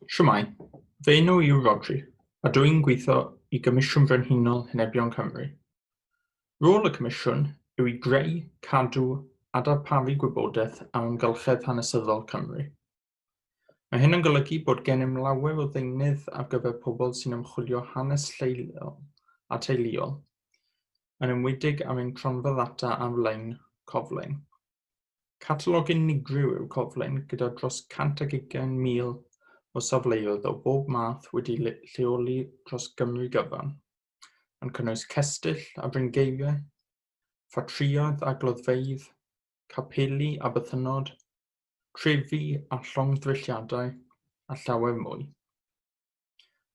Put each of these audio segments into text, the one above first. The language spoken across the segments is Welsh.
Shwmae, fy enw i yw Rhodri, a dw i'n gweithio i Gomisiwn Brenhinol Henebion Cymru. Rôl y Comisiwn yw i greu, cadw a darparu gwybodaeth am amgylchedd hanesyddol Cymru. Mae hyn yn golygu bod gennym lawer o ddeunydd ar gyfer pobl sy'n ymchwilio hanes lleol a teuluol, yn enwedig ar ein cronfa ddata ar-lein, Coflein. Catalog unigryw yw Coflein gyda dros 120,000 o safleoedd o bob math wedi lleoli dros Gymru gyfan, yn cynnwys cestyll a bryngeiriau, ffatrïoedd a gloddfeydd, capeli a bythynnod, trefi a llongddrylliadau, a llawer mwy.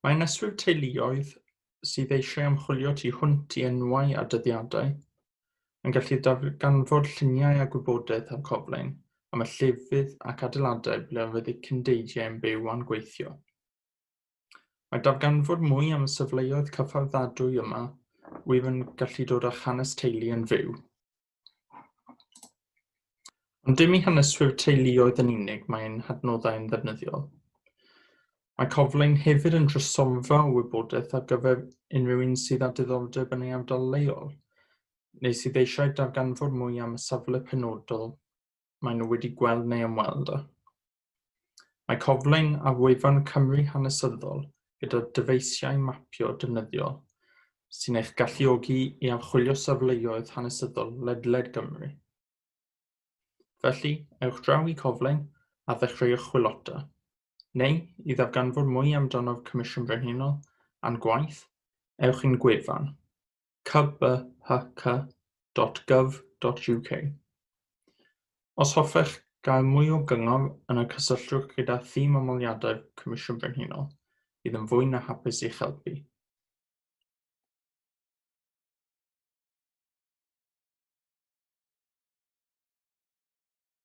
Mae ynyswyr teuluoedd sydd eisiau ymchwilio tu hwnt i enwau a dyddiadau yn gallu darganfod lluniau a gwybodaeth ar Coflein am y llefydd ac adeiladau ble roedd eu cyndeidiau yn byw a'n gweithio. Mae darganfod mwy am y safleoedd cyfforddadwy yma wir yn gallu dod â'ch hanes teulu yn fyw. Ond dim i haneswyr teuluoedd yn unig mae ein hadnoddau yn ddefnyddiol. Mae Coflein hefyd yn drysorfa o wybodaeth ar gyfer unrhyw un sydd â diddordeb yn ei ardal leol, neu sydd eisiau darganfod mwy am y safle penodol maen nhw wedi gweld neu ymweld â. Mae Coflein ar wefan Cymru Hanesyddol gyda dyfeisiau mapio defnyddiol sy'n eich galluogi i archwilio safleoedd hanesyddol ledled Gymru. Felly, ewch draw i Coflein a ddechreuwch chwilota. Neu, i ddarganfod mwy amdano'r Comisiwn Brenhinol a'n gwaith, ewch i'n gwefan. cbhc.gov.uk. Os hoffech gael mwy o gyngor, yna cysylltwch gyda thîm ymholiadau'r Comisiwn Brenhinol, bydd yn fwy na hapus i'ch helpu.